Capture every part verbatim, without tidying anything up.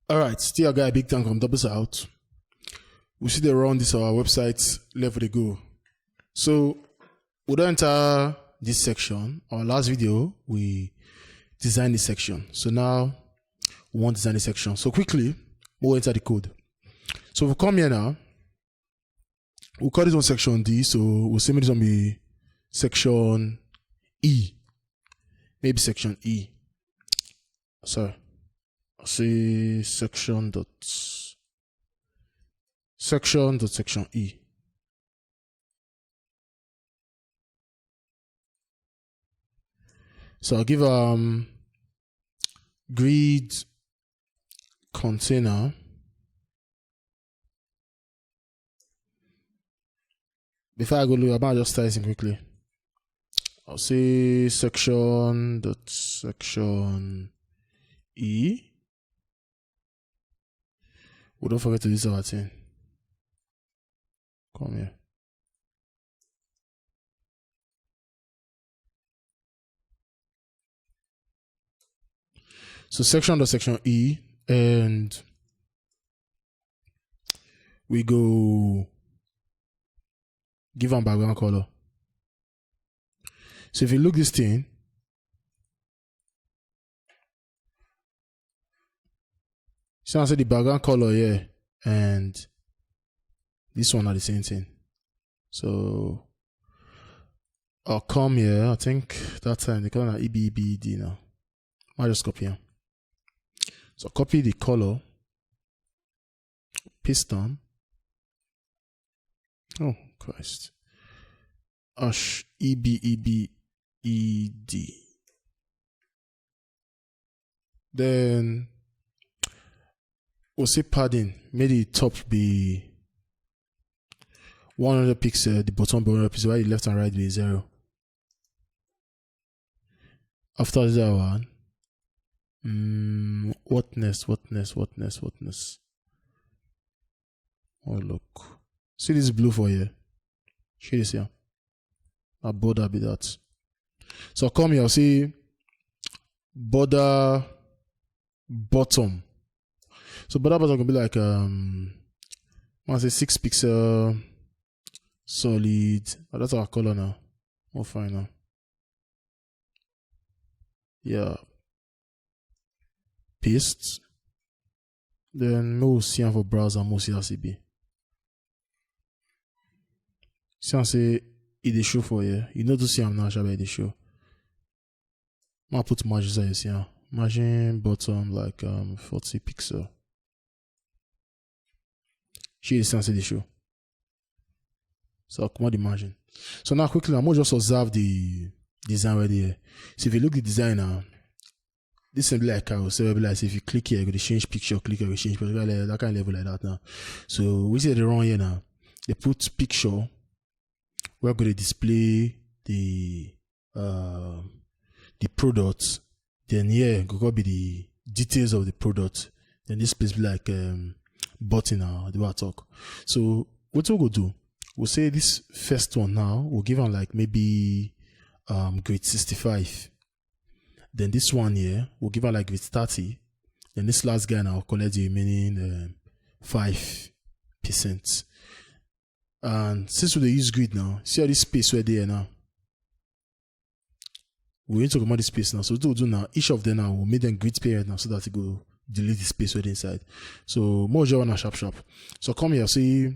All right, still a guy, big time from Double South. We see the run this our website level to go. So we don't enter this section. Our last video, we designed this section. So now we want to design this section. So quickly, we'll enter the code. So we come here now. We'll call this one section D. So we'll say maybe this one be section E. Maybe section E. Sorry. I'll say section dot section dot section E. So I'll give um grid container. Before I go look, I might just type in quickly. I'll say section dot section E. We don't forget to use our thing. Come here. So section dot section E, and we go give am background color. So if you look this thing, see I say the background color here and this one are the same thing. So I'll come here. I think that time they call it E B E B D now. I just copy here. So copy the color, paste them. Oh Christ. Ash E B E B E D. Then we'll say padding. Make the top be one hundred pixel, the bottom be one hundred pixel, while the left and right be zero. After that one, mm, what next? What next? What next? What next? Oh, look. See this blue for here. See this here. A border be that. So come here, see border bottom. So border bottom can be like um I say six pixel solid. Oh, that's our color now. More fine now. Yeah. Paste. Then we'll see am for browser, we'll see as e be. See am say e dey show for here. You know to see am now, sha, but e dey show. Ma put margin so you see am. Margin bottom like um forty pixel. She is see the show. So I'll come out the margin. So now quickly, I'm gonna just observe the design right there. So if you look the design now, this is like I was saying, like if you click here, you go to change picture, click here, you go change picture, like that kind of level like that now. So we see the wrong here now. They put picture. We're going to display the um the product. Then here go go be the details of the product. Then this place be like um button now, the way I talk. So what we'll go do, we'll say this first one now, we'll give am like maybe um grade sixty-five. Then this one here, we'll give am like grade thirty. Then this last guy now collect the remaining um, five percent. And since we dey use grid now, see all this space where they are now. We need to comot the space now. So what we'll do now, each of them now will make them grid parent now so that it go delete the space where they inside. So more job on sharp sharp. So come here, see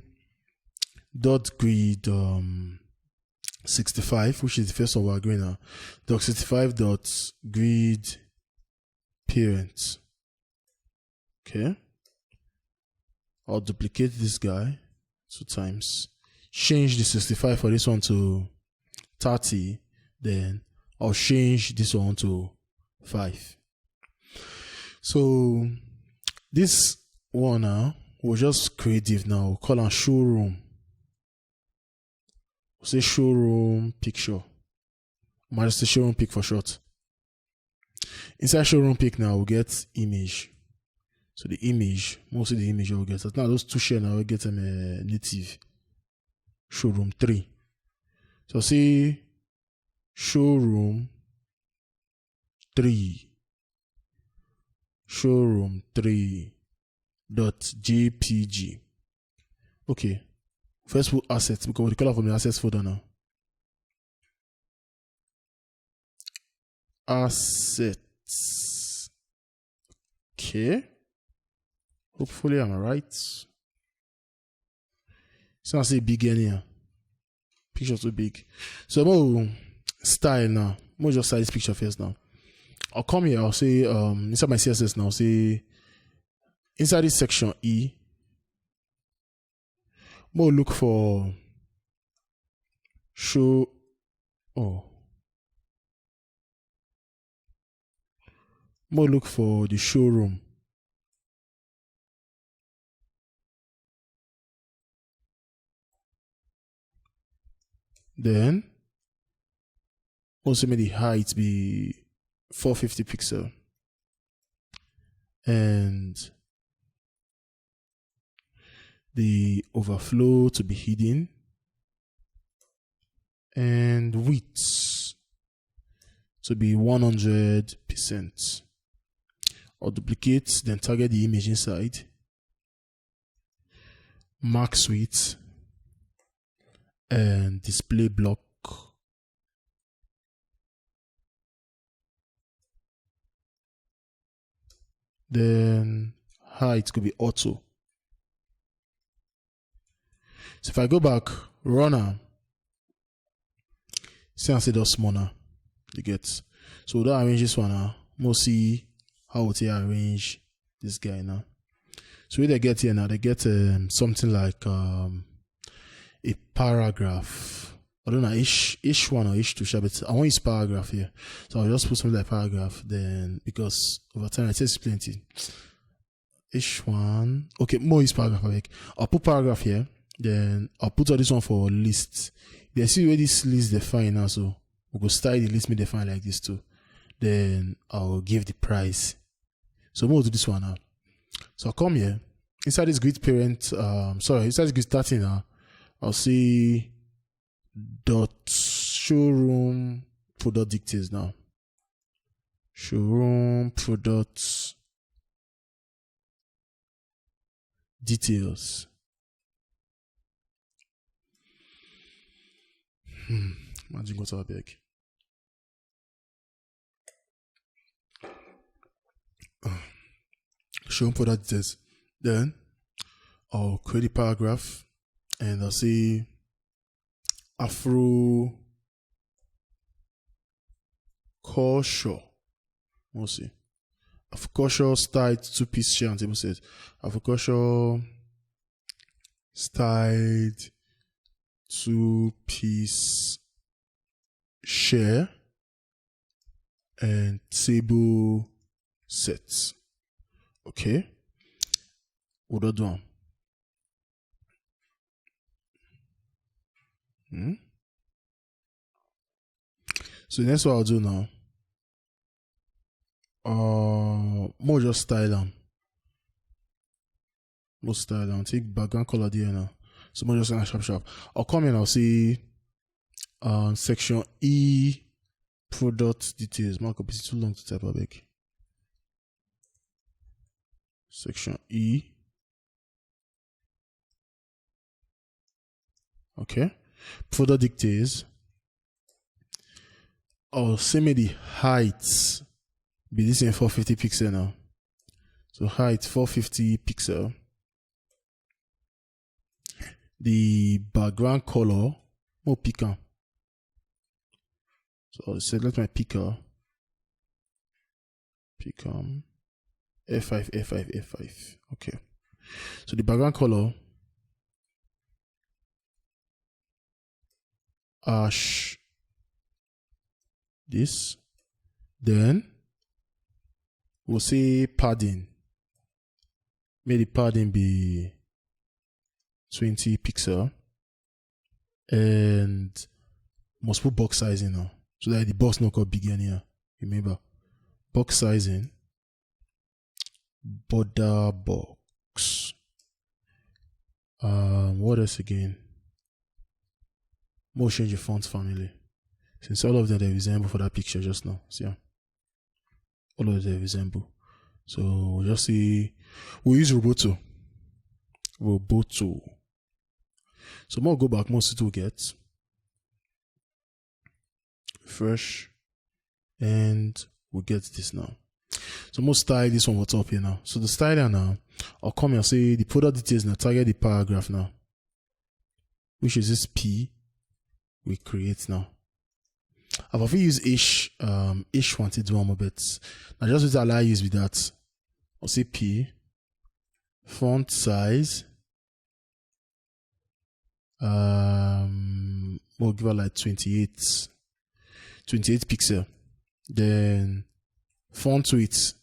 dot grid um sixty-five, which is the first of our green now. Dot sixty-five dot grid parent. Okay. I'll duplicate this guy two times. Change the sixty-five for this one to thirty. Then I'll change this one to five. So this one now, we'll just creative now. We'll call am showroom. We'll say showroom picture. Might say showroom pic for short. Inside showroom pic now, we get image. So the image, mostly the image we get. So now those two share now we get them uh, native showroom three. So see showroom three. Showroom three. dot jpg. Okay. First, put assets, because we call for the assets folder now. Assets. Okay. Hopefully, I'm right. So I say big anyhow. Picture too big. So more style now. More just style this picture first now. I'll come here. I'll say um inside my C S S now. Say inside this section E. More look for show. Oh, more look for the showroom. Then also make the height be four fifty pixel and the overflow to be hidden and width to be one hundred percent. I'll duplicate, then target the image inside, max width, and display block. Then height could be auto. So if I go back, runner, see I say just small now. You get. So we don't arrange this one now. We'll see how we take arrange this guy now. So what they get here now, they get um, something like um, a paragraph. I don't know, H, H one or H two, sha, but I want use paragraph here. So I'll just put something like paragraph then, because over time it says plenty. H one. Okay, more is paragraph, abeg. I'll put paragraph here. Then I'll put all this one for list. Then see where this list define now. So we go style the list me define like this too. Then I'll give the price. So we'll do this one now. So I'll come here. Inside this grid parent, um, sorry, inside this grid starting now, I'll see dot showroom product details now. Showroom product details. Hmm. Imagine what I beg. Showroom product details. Then I'll create a paragraph and I'll say Afro culture. We'll see. Afro culture styled two piece chair and table set. Afro culture styled two piece chair and table sets. Okay. We'll do one. Hmm? So next what I'll do now, uh, more just style them. More style them. Take background color there now. So more just gonna sharp sharp. I'll come in. I'll see, uh, section E product details. Mark up is too long to type, abeg. Section E. Okay. Product details. I'll say me the height be this in four fifty pixel now. So height four fifty pixel. The background color, more pick am. So I'll select my picker. Pick am. F five, F five, F five. Okay. So the background color, ash this. Then we'll say padding. May the padding be twenty pixel. And must put box sizing now. So that the box no go big anyhow. Remember, box sizing, border box. Um, what else again? More change the font family. Since all of them they resemble for that picture just now. See, yeah? All of them resemble. So we'll just say, we'll use Roboto. Roboto. So more go back, more city we get. Fresh. And we get this now. So more style this one what's up here now. So the styler now, I'll come and say the product details now, target the paragraph now, which is this P we create now. I've often used ish, um, ish wanted to do one more bit. Now just allow use with that. I'll say P, font size. Um, we'll give her like twenty-eight, twenty-eight pixel. Then font width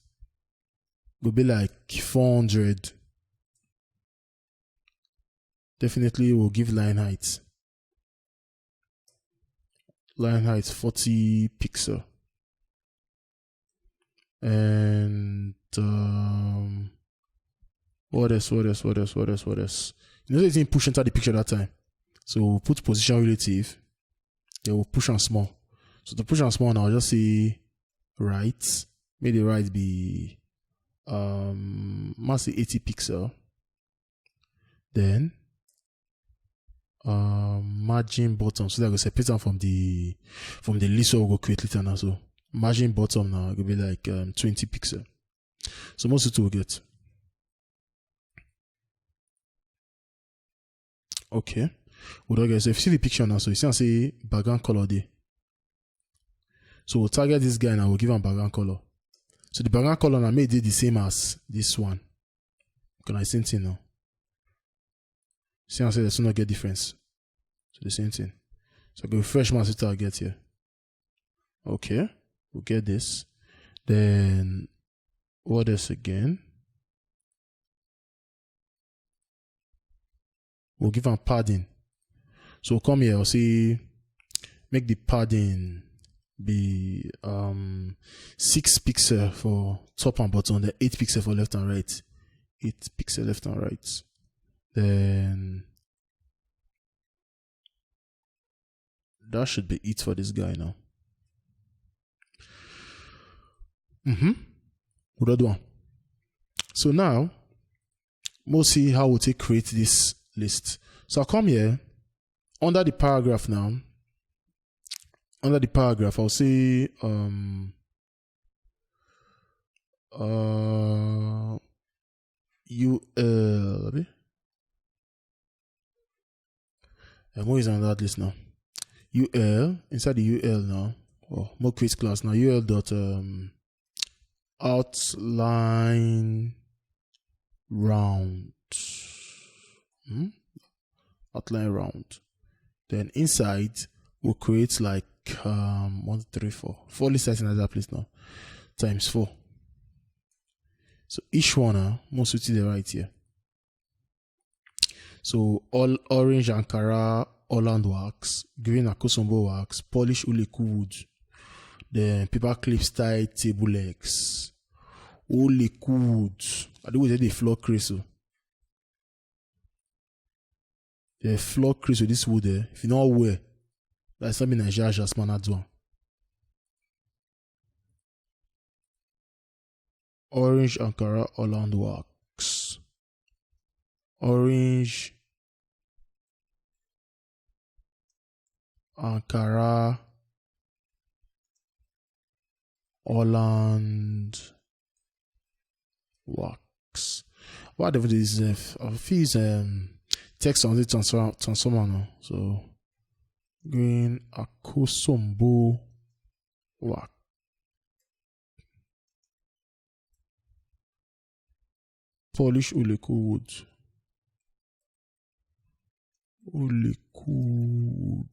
will be like four hundred. Definitely we'll give line height. Line height forty pixel. And um, what else? What else? What else? What else? What else? You know, the thing push enter the picture that time. So we'll put position relative. Then we'll push and small. So to push and small now, I'll just say right. May the right be um must say eighty pixel. Then um margin bottom, so that I go separate them from the from the list we go create later now. So margin bottom now go be like um, twenty pixel. So most it will get. Okay. We don't get, so if you see the picture now, so you see I say background color there. So we'll target this guy now, we'll give him background color. So the background color now may be the same as this one. Can I same thing now? See I say there's no get difference. So the same thing. So I go refresh my target here. Okay, we'll get this. Then what else again? We'll give him padding. So come here, I'll say make the padding be um six pixel for top and bottom, then eight pixel for left and right. Eight pixel left and right. Then that should be it for this guy now. Mm-hmm. We'll do one. So now, we'll see how we take create this list. So I'll come here under the paragraph now. Under the paragraph, I'll say um uh U L. I'm always on that list now. U L, inside the U L now. Oh, more create class now. U L dot um outline round. Hmm? Outline round. Then inside we'll create like um one, three, four. Four list size in another place now. Times four. So each one uh, must suit the right here. So all orange Ankara Holland wax, green Akosombo wax, polish Uleku wood, then paper clip style table legs. Uleku wood. I do with the floor crease. The floor crease with this wood there. If you know where, that's something Nigeria just man at one. Orange Ankara Holland wax. Orange Ankara Holland wax. What if this is a fees um text on the transfer transformer now? So green Akosombo wax. Polish Uleku wood. Uleku wood.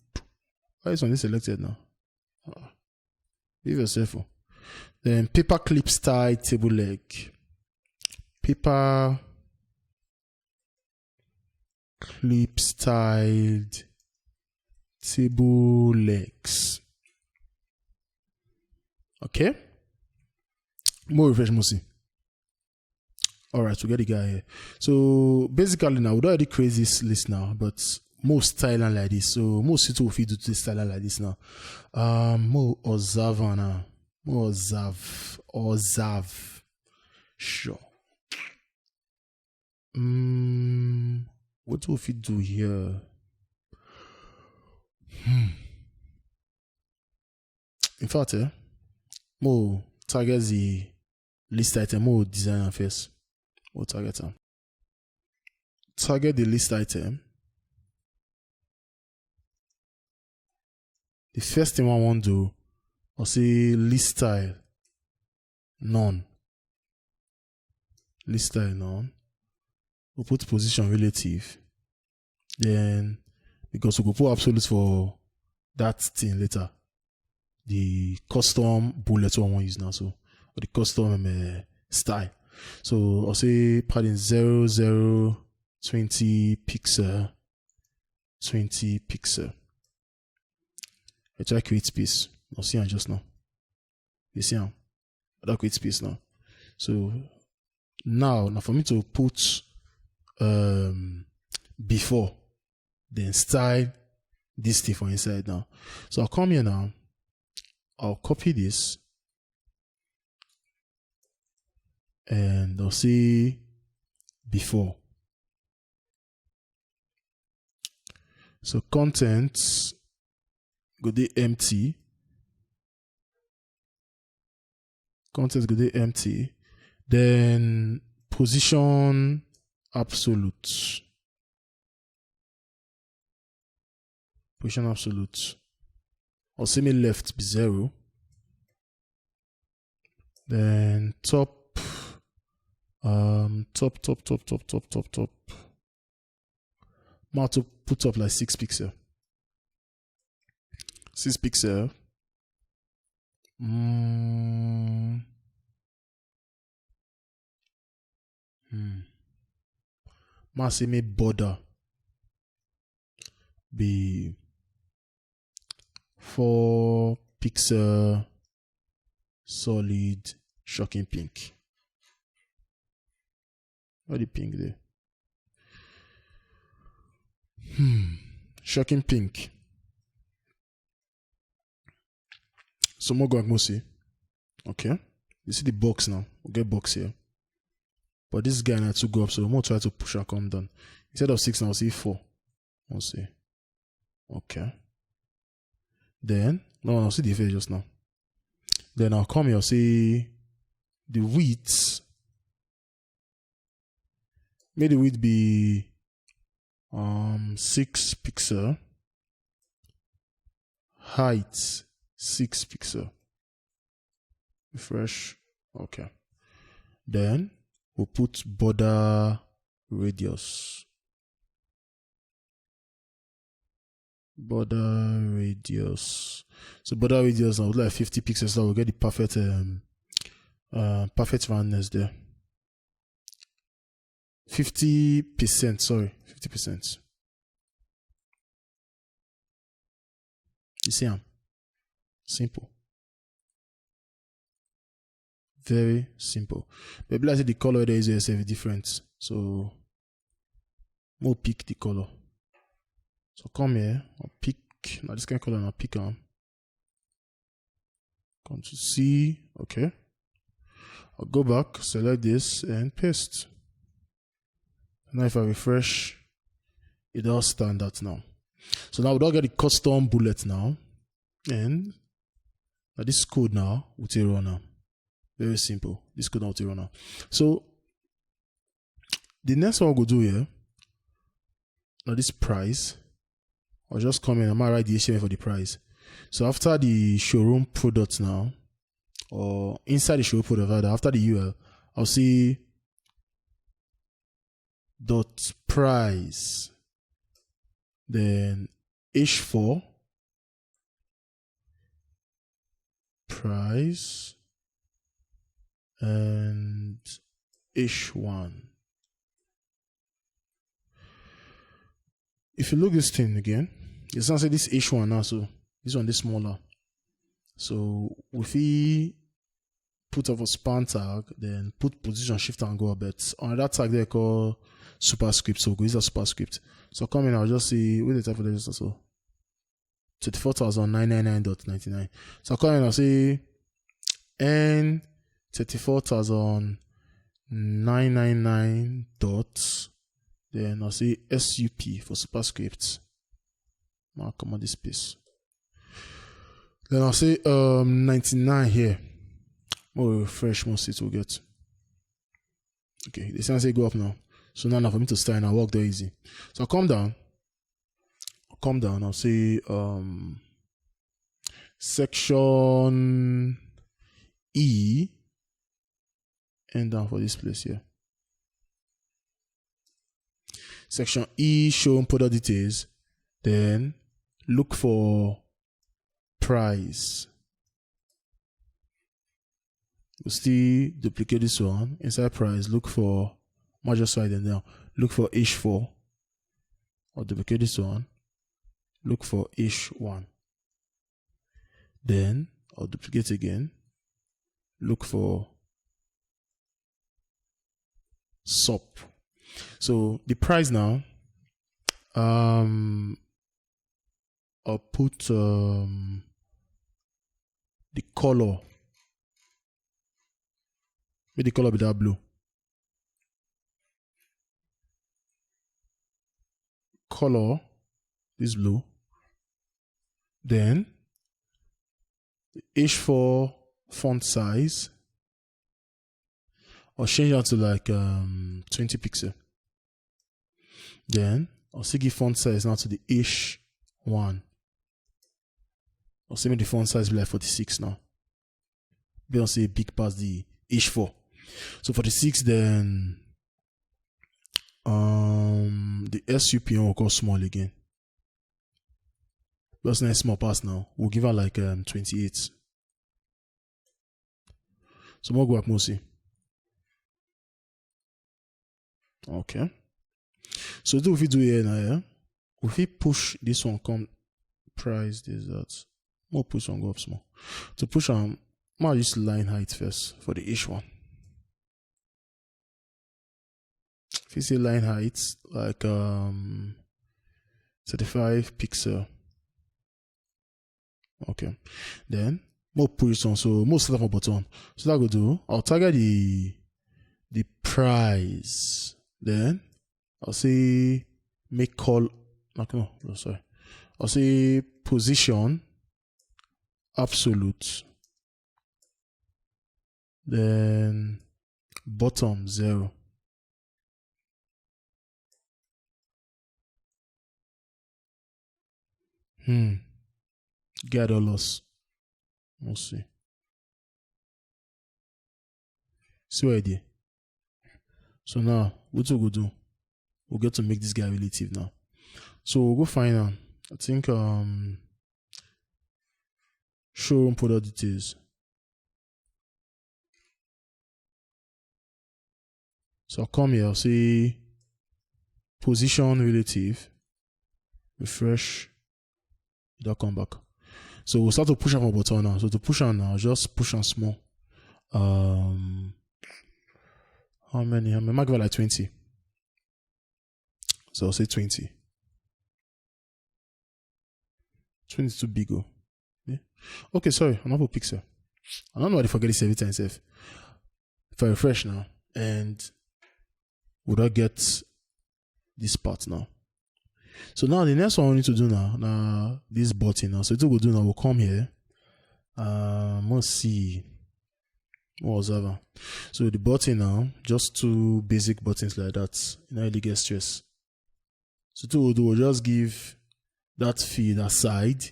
Why is one selected now? Ah. Leave yourself. Oh. Then paper clip style table leg. Paper clip styled table legs. Okay. More refresh, Musi. All right, we get the guy here. So basically now, we don't already create this list now, but more styling like this. So more city will feed to this styling like this now. Um, more Ozavana, more Ozav, Ozav. Sure. Mm, what do we fit do here? Hmm. In fact, eh, mo target the list item, mo design am first. Mo target am. Target the list item. The first thing I want to do, I say list style, none. List style, none. We put position relative. Then, because we go put absolute for that thing later. The custom bullet one we wan use now, so, or the custom, um, uh, style. So I'll say padding zero zero twenty pixel, twenty pixel. I try create space. I'll see am just now. You see am? I don create space now. So now, now for me to put, um, before, then style this thing for inside now. So I'll come here now. I'll copy this. And I'll say before. So content go dey empty. Content go dey empty. Then position absolute. Position absolute. Or say me left be zero. Then top, um, top, top, top, top, top, top, top. Ma to put up like six pixel. Six pixel. Mm. Hmm. Ma say me border be four pixel solid shocking pink. What the pink there? Hmm. Shocking pink. So mo go and mo see. Okay. You see the box now. We get box here. But this guy now too go up, so we'll try to push and come down. Instead of six now, we'll see four. We'll see. Okay. Then, no, I'll see the face just now. Then I'll come here, see the width. May the width be, um, six pixel. Height, six pixel. Refresh. Okay. Then we'll put border radius. Border radius. So border radius now, like fifty pixels, so we'll get the perfect, um, uh, perfect roundness there. Fifty percent, sorry, fifty percent. You see am? Simple. Very simple. But like I say, the color there is yourself different. So mo pick the color. So come here, I'll pick. Now this kind of color, I'll pick am. Come to C. Okay. I'll go back, select this, and paste. Now if I refresh, it does stand out now. So now we don get the custom bullet now. And now this code now, we take run now. Very simple. This code now, we take run now. So the next one we go do here, now this price, I'll just come in, I might write the H T M L for the price. So after the showroom product now, or inside the showroom product, rather, after the U R L, I'll see dot price, then H four, price, and H one. If you look this thing again, it's not say this H one now, so this one is smaller. So if we put up a span tag, then put position shift and go a bit. On that tag they call superscript, so we go use a superscript. So come in, I'll just see what the type of this also. Thirty-four thousand nine nine nine dot ninety-nine. So come in, I'll say N thirty-four thousand nine nine nine dot, then I'll say S U P for superscript. Now come on this space. Then I'll say um ninety-nine here. More refresh, more seats we'll get. Okay, the sense say go up now. So now, now for me to start and I work there easy. So I'll come down. I'll come down. I'll say um section E, and down for this place here. Section E, showing product details. Then look for price. We'll still duplicate this one. Inside price, look for, might just write them down. Look for H four. I'll duplicate this one. Look for H one. Then I'll duplicate again. Look for sup. So the price now, um, I'll put um the color. Make the color be that blue. Color is blue. Then H four font size. I'll change that to like um twenty pixel. Then I'll still give font size now to the H one. I'll say make the font size be like forty-six now. Be on say big pass the H four. So forty-six, then um the S U P will go small again. That's nice small pass now. We'll give her like um twenty-eight. So more go up, more see. Okay. So do we do here now, yeah? If we push this one, come price this that. More push one go up small. To push on, I'll use line height first for the H one. If you say line height, like um thirty-five pixel. Okay. Then more push on. So more set up a button. So that go do. I'll target the the price. Then I'll say make call. Like, no, no, sorry. I'll say position absolute. Then bottom zero. Hmm. Get all loss. We'll see. See what I did. So now, what we go do? We'll get to make this guy relative now. So we'll go find him. I think um showroom product details. So I'll come here, I'll say position relative, refresh, it don't come back. So we'll start to push up a button now. So to push on now, just push on small. Um, how many? How many? I might give it like twenty. So I'll say twenty. twenty too big, oh. Yeah. Okay, sorry, I'm not for pixel. I don't know why they forget this every time, sef. If I refresh now, and would I get this part now? So now the next one we need to do now, now this button now. So what we'll do now, we'll come here. Um, let's see. What was that? So the button now, just two basic buttons like that. You know, really get stress. So what we'll do, we'll just give that feed aside.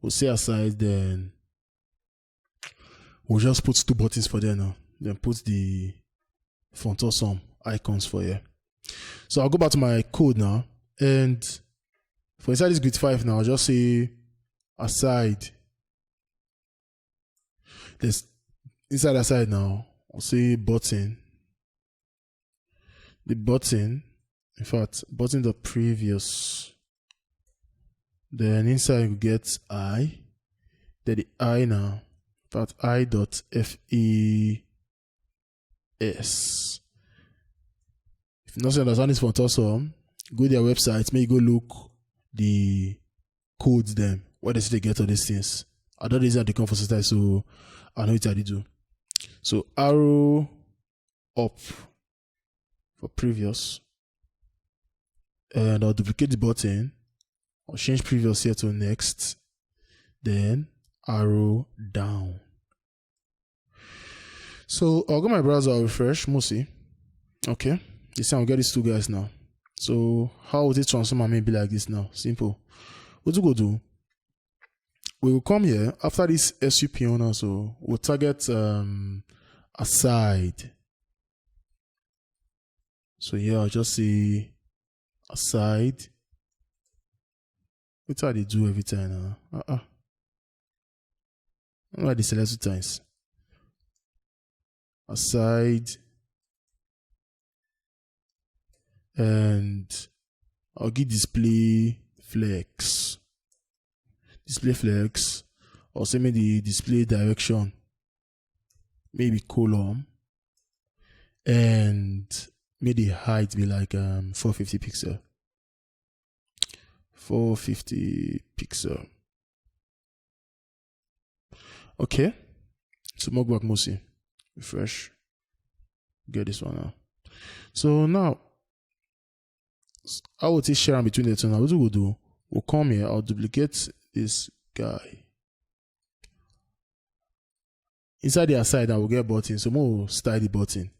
We'll say aside, then we'll just put two buttons for there now. Then put the font awesome icons for here. So I'll go back to my code now. And for inside this grid five now, I'll just say aside. This inside aside now, I'll say button. The button, in fact, button the previous. Then inside we get I. Then the I now. In fact, I dot F E S. If you not understand this font awesome, go their website, may you go look the codes them. Where they say they get all these things. I don't know they come for society, so I know what I do. So arrow up for previous, and I'll duplicate the button. I'll change previous here to next, then arrow down. So I'll go my browser, I'll refresh, Musi. Okay, you see, I'll get these two guys now. So how would it transform and maybe like this now? Simple. What you go do? We will come here after this S U P owner, so we'll target um aside. So yeah, I'll just say aside. What I dey do every time now? Uh-uh. I dey select two times. Aside. And I'll give display flex. Display flex. Or say make the display direction, maybe column. And make the height be like um four fifty pixel. Four fifty pixel. Okay. So more back Musi. Refresh. Get this one now. So now, s- I will take share am between the two now. What we go do? We'll come here. I'll duplicate this guy. Inside the aside, I will get button. So more style the button.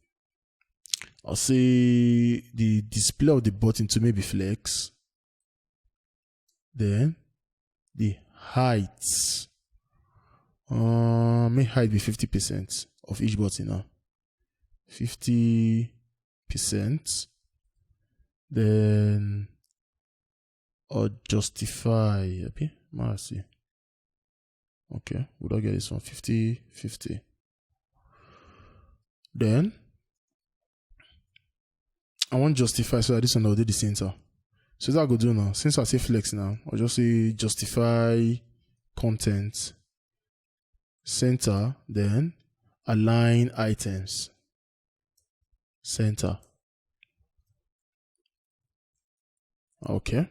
I'll say the display of the button to maybe flex. Then the height. Uh, may height be fifty percent of each button now. Fifty percent. Then or justify. Okay, I see. Okay, we don't get this one. Fifty, fifty. Then I want justify so that this one will do the center. So that I go do now. Since I say flex now, I'll just say justify content center, then align items center. Okay.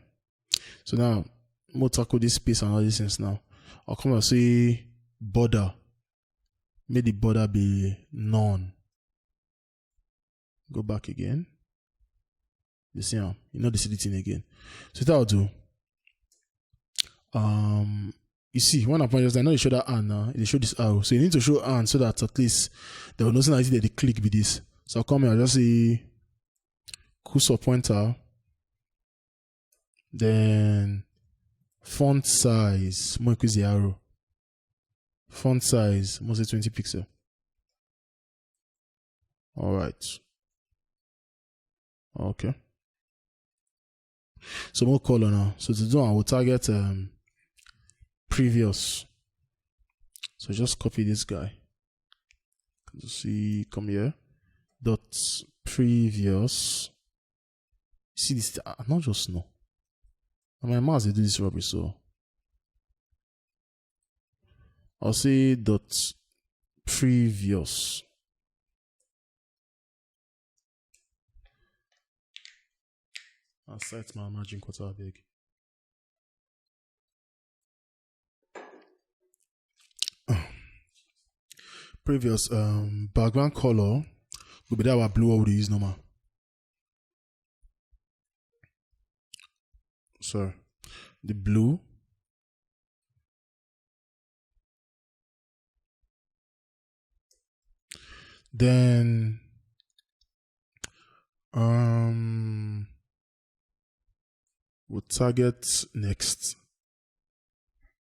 So now we'll tackle this space and all these things now. I'll come and say border. May the border be none. Go back again. You see, um, you know the city thing again. So what I'll do. Um, you see, when I point just, I know they show that hand now. They show this arrow, so you need to show hand so that at least there will not see that they click with this. So I'll come here. I'll just say cursor pointer. Then font size. More increase the arrow. Font size. Must say twenty pixel. All right. Okay. So more color now. So to do, I will target um previous. So just copy this guy. See, come here. Dot previous. See this? I not just know. And my mouse they do this rubbish. So I'll say dot previous. I'll set my margin quarter big. Previous um background color will be that our blue, what we use normal. Sorry, the blue. Then um we'll target next.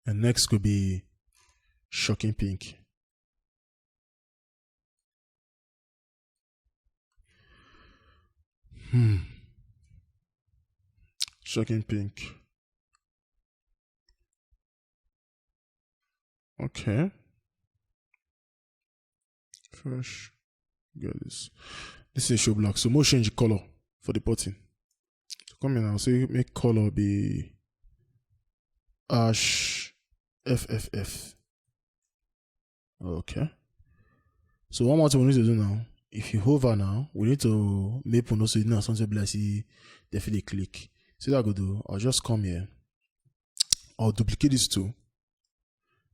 And next could be shocking pink. Hmm. Shocking pink. Okay. Fresh. Get this. This is show black. So more change the color for the button. So come in and say make color be ash F F F. Okay. So one more thing we need to do now. If you hover now, we need to make people know so you know something like see definitely click. So that I go do. I'll just come here. I'll duplicate these two.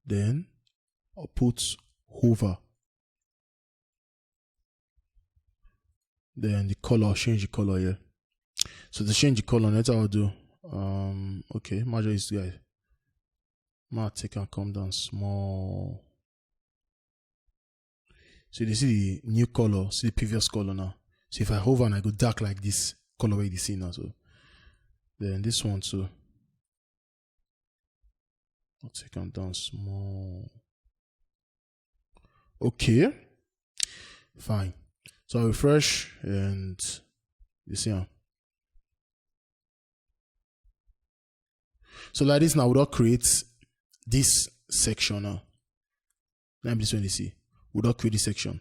Then I'll put hover. Then the color, change the color here. So to change the color, that's how I do. Um, okay, measure this guy. Ma take and come down small. So you see the new color, see the previous color now. So if I hover and I go dark like this, color where you see now. So then this one too. I'll take them down small. Okay. Fine. So I refresh and you see. Huh? So like this now, we'll create this section now. Let me this when you see. We'll create this section.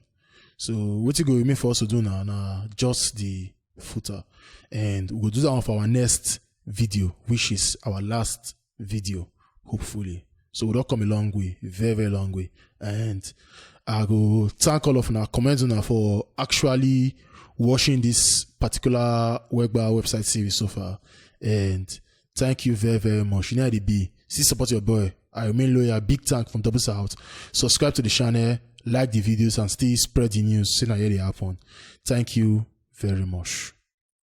So what you go remain for us to do now, now just the footer. And we'll do that one for our next video, which is our last video, hopefully. So we'll come a long way, very, very long way. And I go thank all of our comments now for actually watching this particular Wegba website series so far. And thank you very, very much. You know how they be. See, support your boy. I remain loyal. Big thank from Double South. Subscribe to the channel, like the videos, and still spread the news. See now here they happen. Thank you very much.